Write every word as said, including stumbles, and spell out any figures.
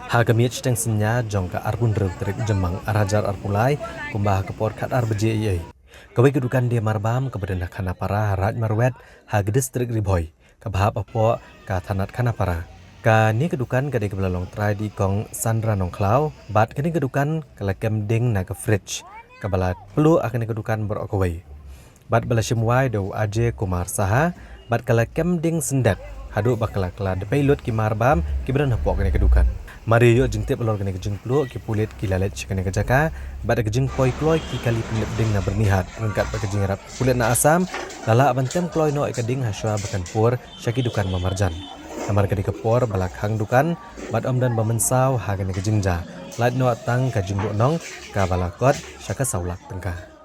Ha ka miet shiteng synñia jong ka arphew hynriew tarik Jymmang arhajar arphew lai, kumba ha ka por khatar baje eiei, kawei ka dukan die marbam kaba don ha Khanapara, Raid Marwet, ha ka distrik Ri Bhoi, kaba hap hapoh ka thanat Khanapara. Kane ka dukan ka dei kaba la long trai da i Kong Sandra Nongkhlaw, bad kane ka dukan ka la kem ding na ka fridge kaba la pluh ha kane ka dukan baroh kawei, bad ba la shim wai da u Ajay Kumar Saha, bad ka la kem ding syndet haduh ba ka la kylla dpei lut ki marbam kiba don hapoh kane ka dukan. Mar ïa ïoh jingtip halor kane ka jingpluh, ki pulit ki la leit sha kane ka jaka, bad da ka jingpoi kloi ki kali pynlip ding na byrnihat, ryngkat bad ka jingïarap ki pulit na Assam, la lah ban tem kloi noh ïa ka ding hashwa ba kan pur sha ki dukan ba marjan. Namar ka dei ka por ba la khang dukan, bad ym don ba mynsaw ha kane ka jingjia, lait noh tang ka jingduhnong kaba la kot sha ka saw lak tyngka.